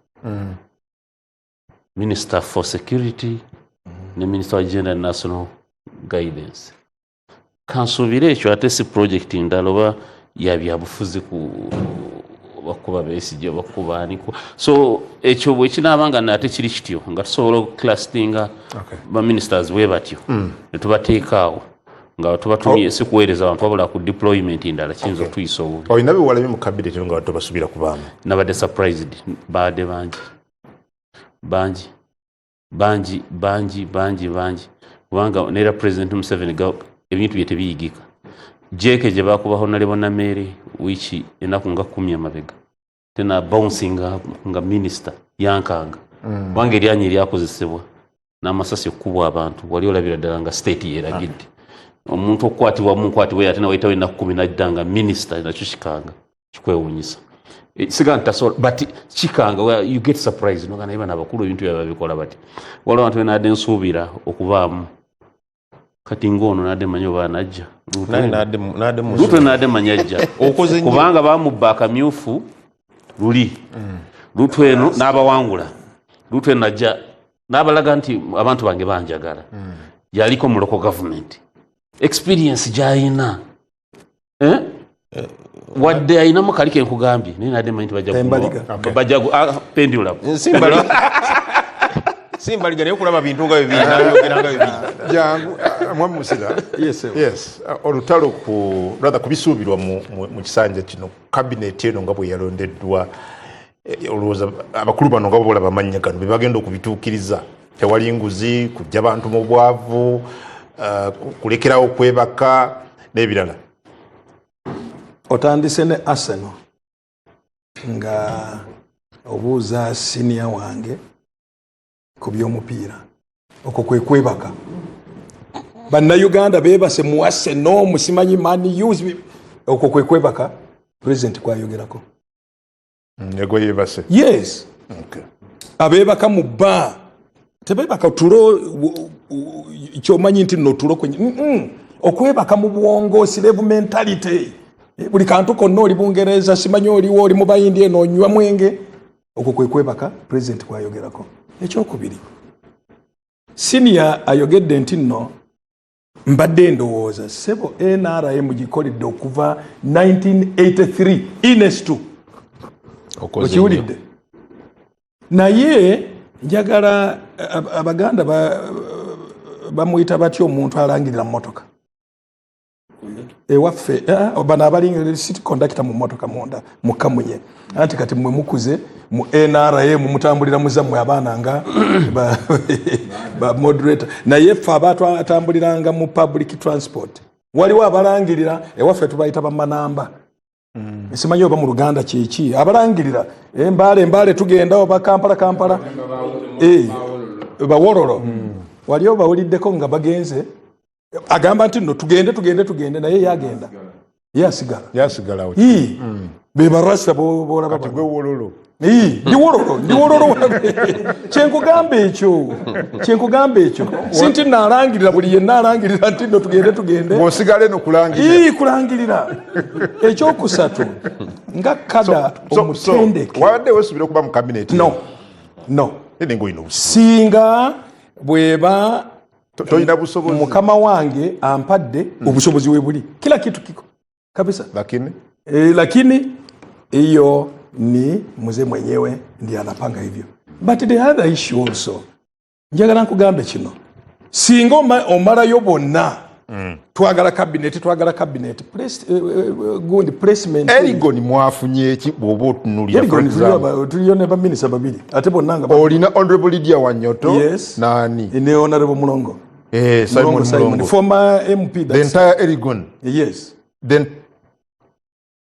minister for security ne minister wa gender and national guidance. Kansuubire ekyo ate si project ndala oba ya byabufuzi ku bakuba Besigye, bakuba aniko. So ekyo bwe kinaaba nga nate kiri kityo, nga tusobola okuclastinga baministers bwe batyo ne tubateeka awo nga tubatumye, si kuweereza abantu wabula ku deployment ndala, kiyinza okutuyisa obubi. Olina bewalabye mu cabinet nga bantu basuubira kubaamu? Nabadde surprised, baadde bangi bangi bangi bangi bangi bangi, kubanga neera President Museveni ebintu bye tebiyigika. Jeke gye bakubaho nalebo Nameere wiiki enaku nga 10 emabega, tena bouncing nga minisita yankanga, kubanga eryanyi eryakozesebwa n'amasasi okukubwa abantu, wali olabira ddala nga state yeragidde omuntu okukwatibwa mu nkwatibwa, ate nawayitawo ennaku 10 nadda nga minisita. Nakyo kikanga, kikwewuunyisa. Siga nti tasobola, but kikanga, well, you get surprised noga naye bano abakulu ebintu byabwe babikola bati. Waliwo abantu benadde nsuubira okubaamu, kati ngaono nadde manyi oba anajja. Naye nadde Lutwe nadde manyi ajja. Okoze nnyo. Kubanga bamubba akamyufu luli Lutwe eno n'abawangula. Lutwe eno najja n'abalaga nti abantu bange banjagala. Yaliko mu local government, experience gy'ayina. Eh? Wadde ayinamu kali kenkugambye, naye nadde manyi nti bajja Embaliga. Bajja pendulum. Simbaliga, naye okulaba bintu nga bibiri nabyogera nga bibiri. Jangu, mwami Musira. Yes, sir. Yes, olutalo ku rather kubisuubirwa mu kisanja kino, cabinet eno nga bwe yalondeddwa, olowooza abakulu bano nga bolaba amannya gano be bagenda okubituukiriza? Tewali nguzi, kujja bantu mu bwavu, kulekerawo kwebaka n'ebirala. Otandise ne Arsenal nga obuuza siniya wange ku by'omupiira. Okwo kwe kwebaka. Bannayuganda beebase mu Arsenal, musimanyi Man U. Okwo kwe kwebaka president kwayogerako. Ego yebase? Yes. Abeebaka mu bba tebebaka tulo kyomanyi nti no tulo kwenye. Okwebaka mu bwongo, slave mentality. Buli kantu konna oli Bungereza, simanyi oliwo, oli mu Bayindi eno onywa mwenge. Okwo kwe kwebaka president kwayogerako. Ekyokubiri, siniya ayogedde nti nno mbadde ndowooza sebo NRM gikoledde okuva 1983 ines2. Okoze. Okiwulidde? Naye njagala Abaganda bamuyita batya omuntu alangirira mu motoka ewaffe? Bano abalinga city conductor mu motoka munda mukamunye. Anti kati mwe mukuze mu NRM, mutambulira muzammwe abaana nga ba moderator, naye ffe abatambuliranga mu public transport waliwo abalangirira. Ewaffe tubayita bamanamba. Simanyi oba mu Luganda kyeki abalangirira Embaale, Embaale tugenda, oba Kampala, Kampala. Bawololo wali obawuliddeko nga bagenze, agamba nti nno tugende, tugende, tugende, naye yagenda ye asigala. Yasigalawo. Ii, be barasta bolaba. Kati gwe wololo? Ii, ndi wololo, ndi wololo. Kyenkugamba ekyo, kyenkugamba ekyo si nti naalangirira buli yenna alangirira nti nno tugende, tugende. Bw'osigala eno kulangirira. Ii, kulangirira. Ekyokusatu, nga kada omutendeke. Wabadde weesubira okuba mu cabinet? No. Naye nga olina obusobozi. Singa bweba Tolina busobozi? Mukama wange ampadde obusobozi, webuli kila kitu kiko kabisa. Lakini? Lakini hiyo ni mzee mwenyewe ndiye anapanga hivyo. But the other issue also, njagala nkugambe kino, singa omalayo bonna. Twagala cabinet, twagala cabinet. Gundi placement. Elgon mwafunye ki bw'oba otunulira? For Elgon example, tuliyo ne baminisita babiri ate bonna nga olina Honorable Lydia Wanyoto. Yes. Nani? Ne Honorable Mulongo. Simon. Mulongo Simon, Mulongo. Former MP. The that's entire Elgon, Yes. then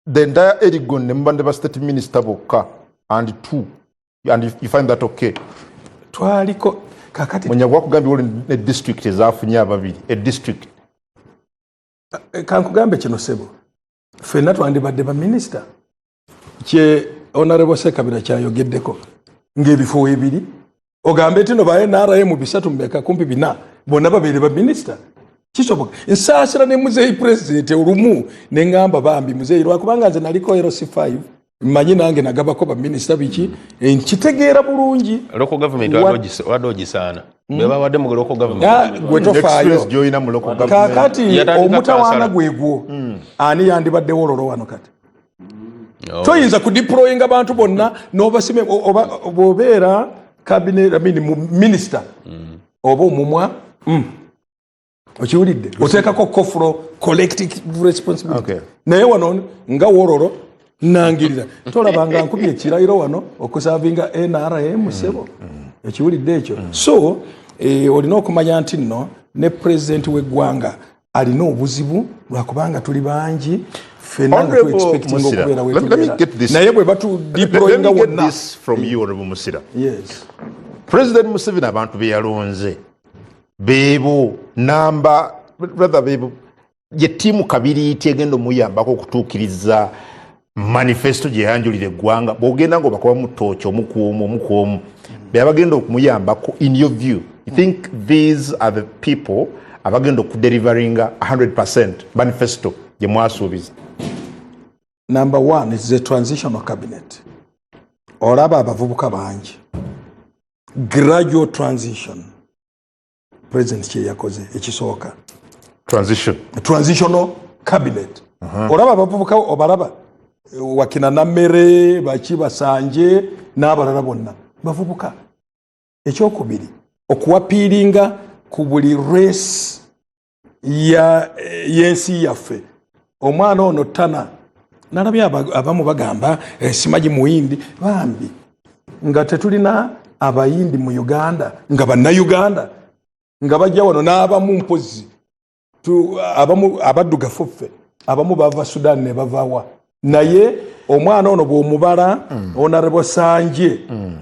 the entire Elgon ne muba ne ba state minister bokka and two, and you find that okay? Twaliko kakati. Munyagwa akugambye woli ne district ezafunye ababiri, a district. Kankugambe kino sebo, ffenna twandibadde baminisita. Kye Honorable Sekabira kyayogeddeko ng'ebifo ebiri, ogambe nti no ba NRM bisatu mubeka kumpi bina bonna babeere baminisita, kisoboka? Nsaasira ne muzeeyi President olumu ne ŋŋamba bambi muzeeyi, lwakubanga nze naliko LC5, mmanyi nange nagabako baminisita biki, nkitegeera bulungi. Local government wadde ogisaana bwe bawadde mu local government. Ah, gwe tofaayo. Experience gy'olina mu local government. Kaakati Yatandika omutawaana kansala. gwegwo, ani yandibaddewo ololo wano kati? Oh. Toyinza kudeployinga bantu bonna n'obasime oba bw'obeera cabinet, I mean, mu minister oba omumwa. Okiwulidde, oteekako kofuro, collective responsibility. Naye wano nga wololo nangirira, tolaba nga nkubye ekirayiro wano okuservinga NRM, sebo, ekiwulidde ekyo? So olina okumanya nti nno ne pulezidenti w'eggwanga alina obuzibu lwakubanga tuli bangi ffenna nga Honorable tuexpectinga Musira, okubeera let me wetubeera. get this. Naye bwe Let me batudeployinga get wonna. this from you, Honorable Musira. Yes. President Museveni abantu be yalonze beebo namba, rather beebo ye ttiimu kabiriiti egenda omuyambako okutuukiriza manifesto gye yanjulira eggwanga. Bw'ogenda ng'obakubamu ttooki omu ku omu, omu ku omu, be abagenda okumuyambako, in your view, you think these are the people abagenda okudeliveringa 100 manifesto gye mwasuubiza? Number one, is the transitional cabinet. Olaba abavubuka bangi, gradual transition. President kye yakoze ekisooka, Transition. Transitional cabinet. Olaba abavubuka, obalaba wakina Nammere, baki, Basanje n'abalala bonna bavubuka. Ekyokubiri, okuappealinga ku buli race ya y'ensi yaffe. Omwana ono tana nalabye abamu bagamba simanyi Muyindi, bambi nga tetulina Abayindi mu Uganda nga Bannayuganda nga bajja wano n'abamu mpozi abamu abaddugafu, ffe abamu bava Sudan ne bavawa. Naye omwana ono bw'omubala, Honorable Sanje,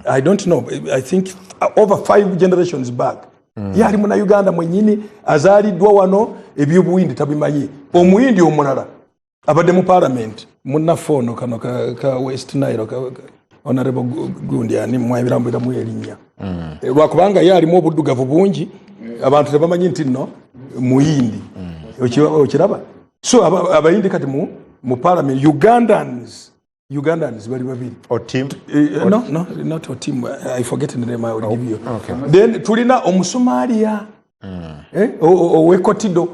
I don't know, I think over five generations back, ye ali Munauganda mwenyini azaaliddwa wano, ebyobuwindi tabimanyi. Omuyindi omulala abadde mu parliament munnaffe ono kano ka West Nile, Honorable gundi ani mwabirambiramu erinnya. Lwakubanga ye alimu obuddugavu bungi, abantu tebamanyi nti nno Muyindi. Okiraba? So Abayindi kati mu parliament, Ugandans bali babiri. Otim. No, not Otim. I forget the name, I will give you. Then tulina Omusomalia, owekotido,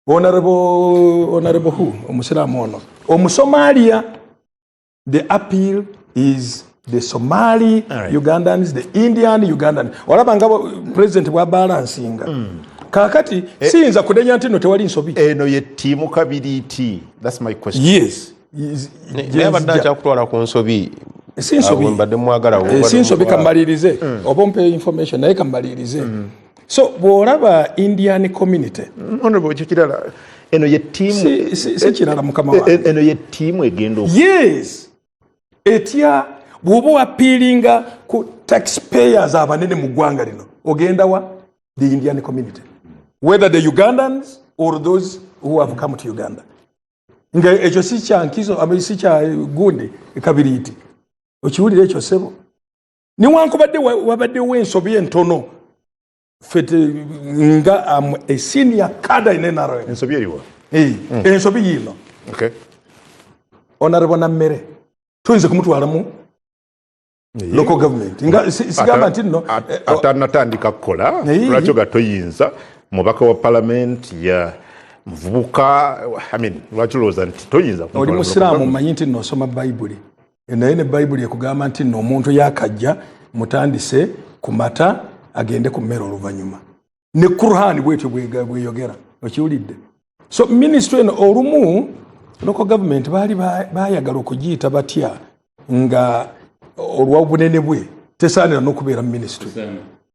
Honorable who, Omusiraamu ono Omusomalia. The appeal is the Somali Ugandans, the Indian Ugandan. Olaba nga president bwabalansinga. Kakati siyinza kunenya nti no tewali nsobi. Eno ye ttiimu kabiriiti? That's my question. Yes. Naye abadde akyakutwala ku nsobi. Si nsobi. Awo mbadde mwagala. Si nsobi, kamalirize oba ompe information, naye kamalirize. So bw'olaba Indian community, Honorable, ekyo kirala. Eno ye ttiimu Si kirala, mukama wange. Eno ye ttiimu egenda Yes, etya bw'oba oappealinga ku taxpayers abanene mu ggwanga lino, ogenda wa? The Indian community, whether the Ugandans or those who have come to Uganda. Nga ekyo si kya nkizo, I mean, si kya gundi kabiriiti. Okiwulira ekyo ssebo? Newankubadde wabaddewo ensobi entono, ffe nga am a senior cadre in NRM. Ensobi eriwa? Ensobi yiino. Honorable Nammere tuyinza kumutwalamu local government nga sigamba nti nno Atanatandika kukola. Lwaki oga toyinza? Mubaka wa parliament ya muvubuka, I mean, lwaki olowooza nti toyinza Oli kumutwala mu musiraamu, local mmanyi nti nno osoma Bayibuli, naye ne Bayibuli ekugamba nti nno omuntu yakajja mutandise ku mata agende ku mmere oluvannyuma. Ne Kurhani bwetyo bweyogera. Okiwulidde? So ministry eno, olumu local government baali bayagala okugiyita batya, nga olwobunene bwe tesaanira n'okubeera mu ministry,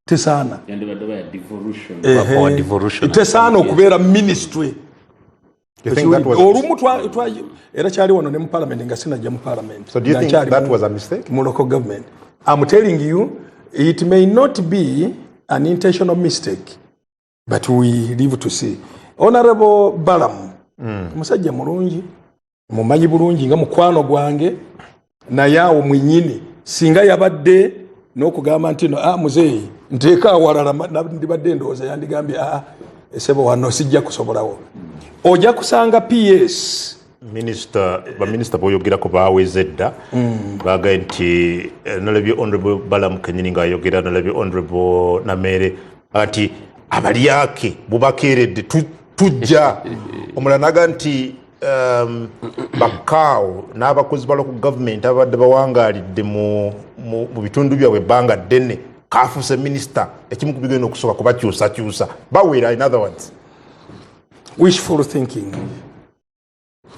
tesaana. Power devolution. Tesaana okubeera ministry. You think that was Olumu era kyali wano ne mu parliament nga sinajja mu parliament. So do you Nga think nkyali that was a mistake? Mu local government, I'm telling you, it may not be an intentional mistake, but we live to see. Honorable Balaam musajja mulungi, mumanyi bulungi nga mukwano gwange, naye awo mwenyini singa yabadde n'okugamba nti no, ah, muzeeyi, nteeka awalala, ndibadde ndowooza yandigambye, "Ah, sebo, wano sijja kusobolawo." Ojja kusanga PS. Minisita, baminisita boyogerako baweze dda, bagambye nti nalabye Honorable Balaam kenyini ngaayogera, nalabye Honorable Namere nti abalyake bubakeeredde, tujja. Omulala naga nti bakaawo n'abakozi ba local government ababadde bawangaalidde mu bitundu byabwe ebbanga ddene, kafuuse minisita, ekimu ku bigenda okusooka kubakyusakyusa bawera, in other words. Wishful thinking.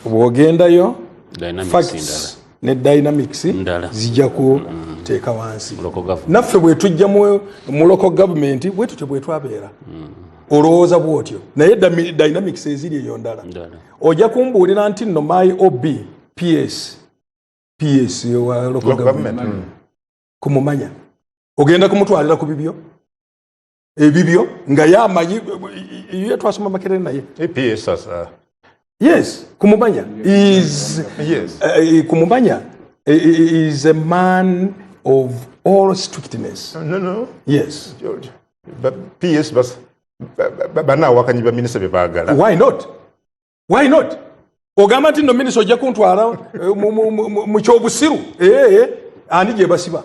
Bw'ogendayo, Dynamics facts ne dynamics Ndala. zijja kuteeka wansi. Local government. Naffe bwe tujja mu local government, bwe tutyo bwe twabeera, olowooza bwotyo, naye dynamics eziri eyo ndala. Ndala. Ojja kumbuulira nti nno my ob PS wa local Local government, government. Kumumanya ogenda kumutwalira ku bibyo ebibyo nga yamanyi ye, twasoma Makerere naye. APS as, Yes, kumumanya is kumumanya is a man of all strictness. No. Yes. PS bas banaawakanyi baminisita bye baagala. Why not? Why not? Ogamba nti no, minisita, ojja kuntwala mu kyobusiru. Ee, ani gye basiba?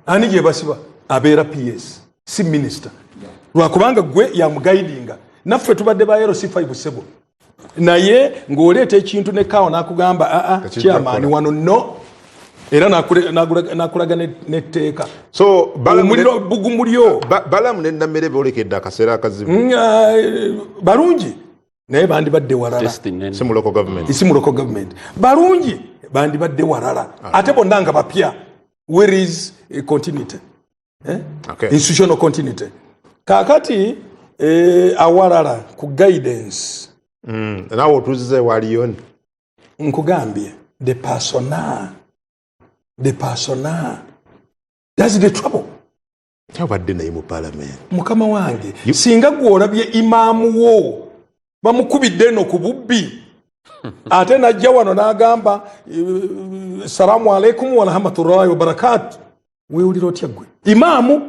Ani gye basiba? Abeera PS, si minisita, lwakubanga gwe yamuguidinga. Naffe tubadde ba LC5, sebo, naye ng'oleeta ekintu ne kawo n'akugamba, aa, Tekijja chairman, kukola. wano no, era n'akulaga netteeka. So Balaam Omuliro bugumulyo. Balaam ne Nammere boolekedde akaseera akazibu. Balungi, naye bandibadde walala. Testing nene. Si mu local government. Si mu local government. Balungi, bandibadde walala, ate bonna nga bapya. Where is continuity, eh? Okay. Institutional continuity. Kakati awalala ku guidance. Naawe otuuziza ewaliyo. Nkugambye, the persona, that's the trouble. Obadde naye mu parliament. Mukama wange, singa gwolabye imaamu wo bamukubidde eno ku bubbi, ate najja wano n'agamba, "Salaamu aleikum warahmatullahi wabarakatu," weewulira otya gwe imaamu?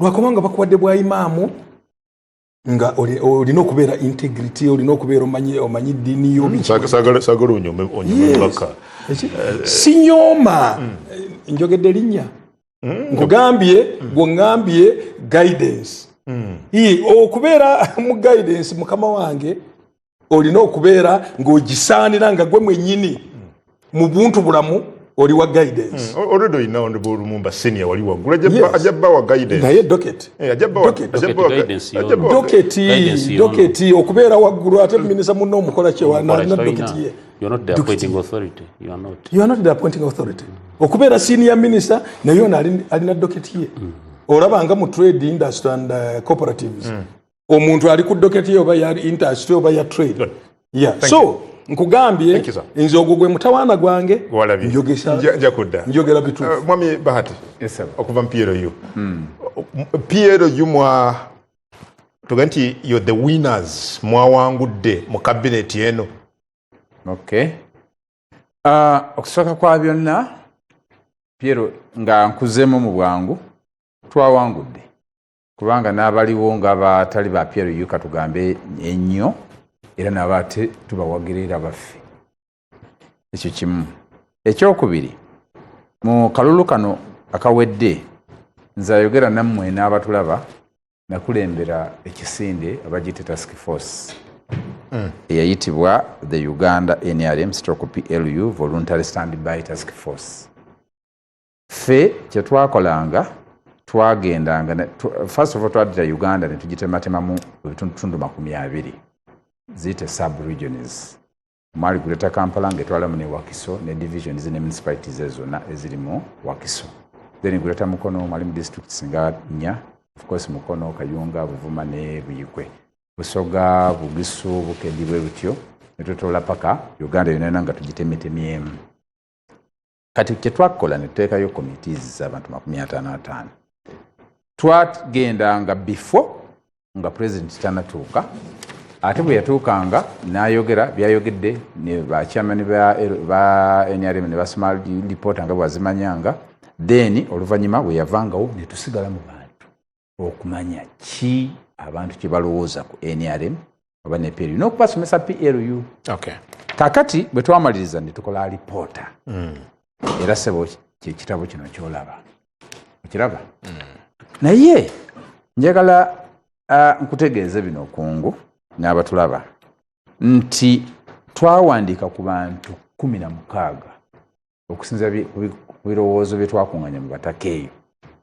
Lwakubanga bakuwadde bwa imaamu, nga olina okubeera integrity, olina okubeera omanyi eddiini yo, biki. Saagala onyome omubaka. Eki? Sinyooma. Njogedde linnya, nkugambye, gweŋŋambye guidance. Okubeera mu guidance, mukama wange, olina okubeera ng'ogisaanira, nga gwe mwennyini mu buntu bulamu oli wa guidance. Already olina Honorable Lumumba senior wali waggulu, ajja bbawa guidance. Naye docket. Eh, ajja bbawa Docket. ajja bbawa Guidance ajja yono. bbawa Docket. Guidance yono. Docket, okubeera waggulu ate minisita munno omukola Kola kyewana kitalina. docket ye. You're not the appointing authority. You are not. You are not the appointing authority. Okubeera senior minister, naye ono alina docket ye. Olaba nga mu trade, industry and cooperatives, omuntu ali ku docket ye, oba ya industry oba ya trade. Good. Yeah. So nkugambye, Thank you, sir. nze ogwo gwe mutawaana gwange. Walabye. Nja kudda. Njogera bituufu. Mwami Bahati, Yes, sir. okuva mu PLU, PLU mwa tuga nti you're the winners, mwawangudde mu cabinet eno. Okay. Okusooka kwa byonna, Piero, nga nkuzeemu mu bwangu, twawangudde kubanga n'abaliwo nga batali ba PLU, katugambe ennyo, era nabo ate tubawagirira baffe. Ekyo kimu. Ekyokubiri, mu kalulu kano akawedde, nze ayogera nammwe n'abatulaba, nakulembera ekisinde abagiyita task force eyayitibwa the Uganda NRM stroke PLU Voluntary Standby Task Force. Ffe kyetwakolanga, twagendanga first of all twaddira Uganda ne tugitematemamu ebitundutundu 20. Ziyite sub regions. Mwali Greater Kampala ng'etwalamu ne Wakiso ne divisions ne municipalities ezo zonna eziri mu Wakiso. Then Greater Mukono mwalimu districts nga nnya, of course Mukono, Kayunga, Buvuma ne Buyikwe. Busoga, Bugisu, Bukedi, bwe butyo ne tutoola paka Uganda yonna yonna nga tugitemetemyemu. Kati kye twakola ne tuteekayo committees z'abantu 55. Twagendanga before nga president tanatuuka, ate bwe yatuukanga n'ayogera byayogedde ne bachairman ba NRM ne basoma lipoota nga bwazimanyanga. Then oluvannyuma bwe yavangawo ne tusigala mu bantu okumanya ki abantu kye balowooza ku NRM oba ne PLU n'okubasomesa PLU. Kakati bwe twamaliriza ne tukola alipoota, era sebo kyekitabo kino kyolaba, okiraba. Naye njagala nkutegeeze bino okungu n'abatulaba nti twawandiika ku bantu 16 okusinziira ku birowoozo bye twakuŋŋanya mu bataka eyo.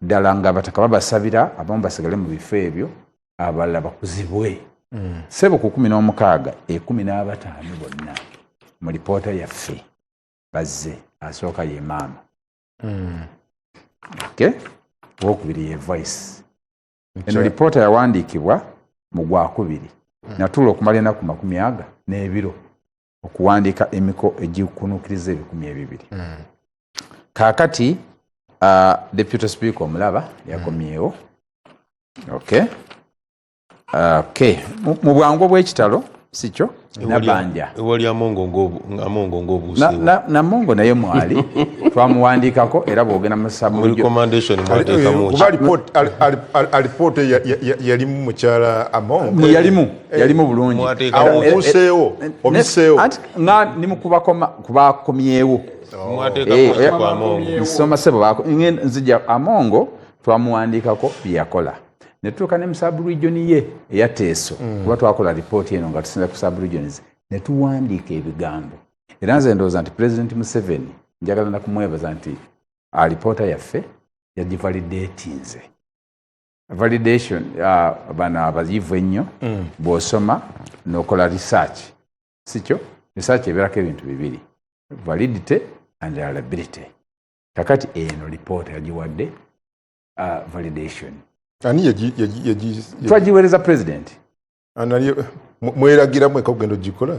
Ddala nga abataka babasabira abamu basigale mu bifo ebyo, abalala bakuzibwe. Sebo, ku 16, 15 bonna mu lipoota yaffe bazze. Asooka ye maama, okay? Owokubiri ye vice. Eno lipoota yawandiikibwa mu gwakubiri. Natuula okumala enaku makumi aga n'ebiro okuwandiika emiko egikunuukiriza 2000. Kaakati deputy speaker omulaba yakomyewo. Okay. Mu bwangu obw'ekitalo, si kyo, Nabanja. Ewali Amongo Amongo ng'obuuseewo. Namongo naye mwali twamuwandiikako, era bwogenda mu Mu sub recommendation mwateekamu ki? Kuba alipoota yalimu mukyala Among. Yalimu bulungi. Mwateekamu Awo ki? obuuseewo, obiseewo. Anti nga ndi mu kubakomyewo. Mwateekamu ki ku Amongo? Nsoma sebo, nzija. Amongo twamuwandiikako byeyakola ne tutuuka ne mu sub-region ye eya Teeso, kuba twakola ripooti eno nga tusinza ku sub-regions ne tuwandiika ebigambo. Era nze ndowooza nti President Museveni njagala nakumwebaza nti alipoota yaffe yagivalidatinze. Validation, bano abayivu ennyo, bw'osoma n'okola research, si kyo, research ebeerako ebintu bibiri, validity and reliability. Kakati eno lipoota yagiwadde validation. Ani Twagiweereza president. Mweragira mweka okugenda ogikola?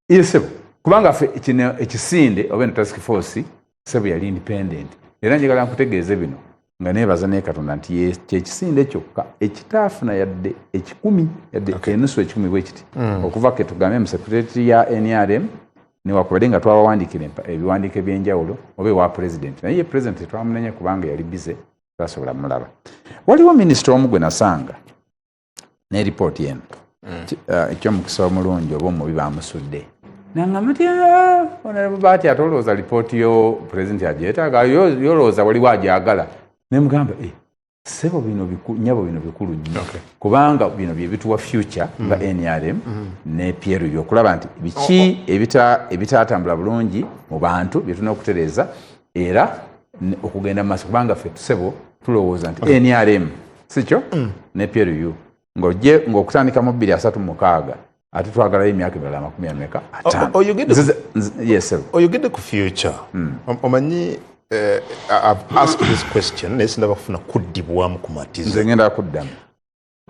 Ye sebo, kubanga ffe kino ekisinde oba eno task force, sebo, yali independent. Era njagala nkutegeeze bino nga neebaza naye Katonda nti kyekisinde kyokka ekitaafuna yadde ekikumi, yadde enusu ekikumi bwe kiti, okuva ke tugambe mu secretary ya NRM, newakubadde nga twabawandiikira ebiwandiiko ebyenjawulo oba ewa president. Naye ye president tetwamunenya kubanga yali busy, tasobola mulaba. Waliwo minisita omu gwe nasanga ne ripooti eno. Ekyomukisa omulungi oba omubi bamusudde, nangamba nti, "Ah, honorable Baati, ate olowooza lipooti yo pulezidenti agyetaaga? Yolowooza waliwo agyagala?" Nemugamba, "Eh, ssebo, bino nyabo, bino bikulu nnyo, kubanga bino bye bituwa future nga NRM ne PLU okulaba nti biki ebitatambula bulungi mu bantu bye tulina okutereeza era okugenda mu maaso, kubanga ffe tusebo tulowooza nti NRM, si kyo, ne PLU ng'ojje ng'okutandika mu 2036, ate twagalayo emyaka emirala amakumi ameka? Ataano." Yes, sir. Oyogedde ku future. Omanyi, I've asked this question naye sinaba kufuna kuddibwamu kumatiza. Nze ngenda kuddamu.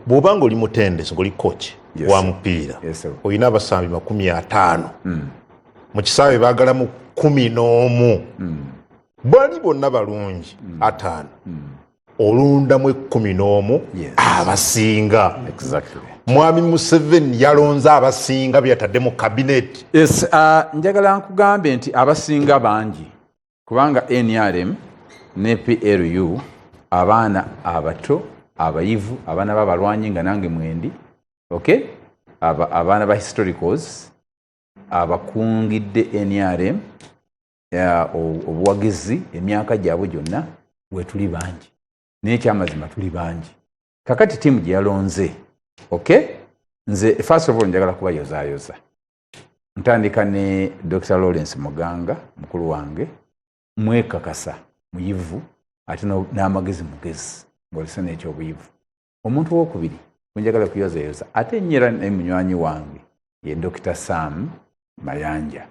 Bw'oba nga oli mutendesi, ng'oli coach wa mupiira, Yes, sir. olina abasambi 50 mu kisaawe, baagalamu 11, bali bonna balungi ataano, olondamu 11 abasinga. Mwami Museveni yalonze abasinga byatadde mu kabineti. Yes, njagala nkugambe nti abasinga bangi, kubanga NRM ne PLU abaana abato abayivu, abaana b'abalwanyi nga nange mwendi, okay? Abaana ba historicals abakungidde NRM obuwagizi emyaka gyabwe gyonna, wetuli bangi. Naye ekyamazima tuli bangi. Kakati tiimu gye yalonze, okay, nze first of all njagala kubayozaayoza. Ntandika ne Dr Lawrence Muganga, mukulu wange, mwekakasa muyivu ate n'amagezi mugezi, ng'olese n'ekyobuyivu. Omuntu owokubiri gwenjagala kuyozayoza ate nyera naye munywanyi wange. Ye Dr Sam Mayanja.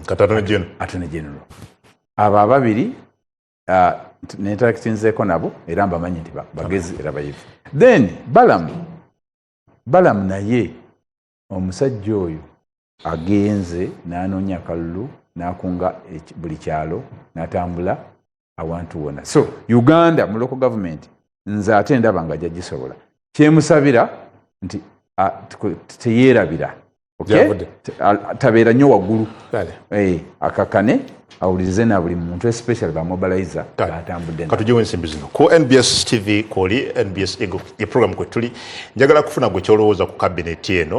Kati Attorney General. Attorney General. Abo ababiri nenterakitinzeeko nabo era mbamanyi nti bagezi era bayivu. Then Balaam naye omusajja oyo agenze n'anoonya akalulu, n'akunga buli kyalo, n'atambula awantu wonna. So Uganda mu local government, nze ate ndaba nga ajja gisobola. Kyemusabira nti teyeerabira. Okay? Gyavudde. Tabeera nnyo waggulu. Kale. Akakane awulirize na buli muntu, especially bamobilizer batambudde nabo. Katujewo ensimbi zino ku NBS TV, kwoli NBS Eagle, ye program kwe tuli. Njagala kufuna gwe kyolowooza ku kabineti eno.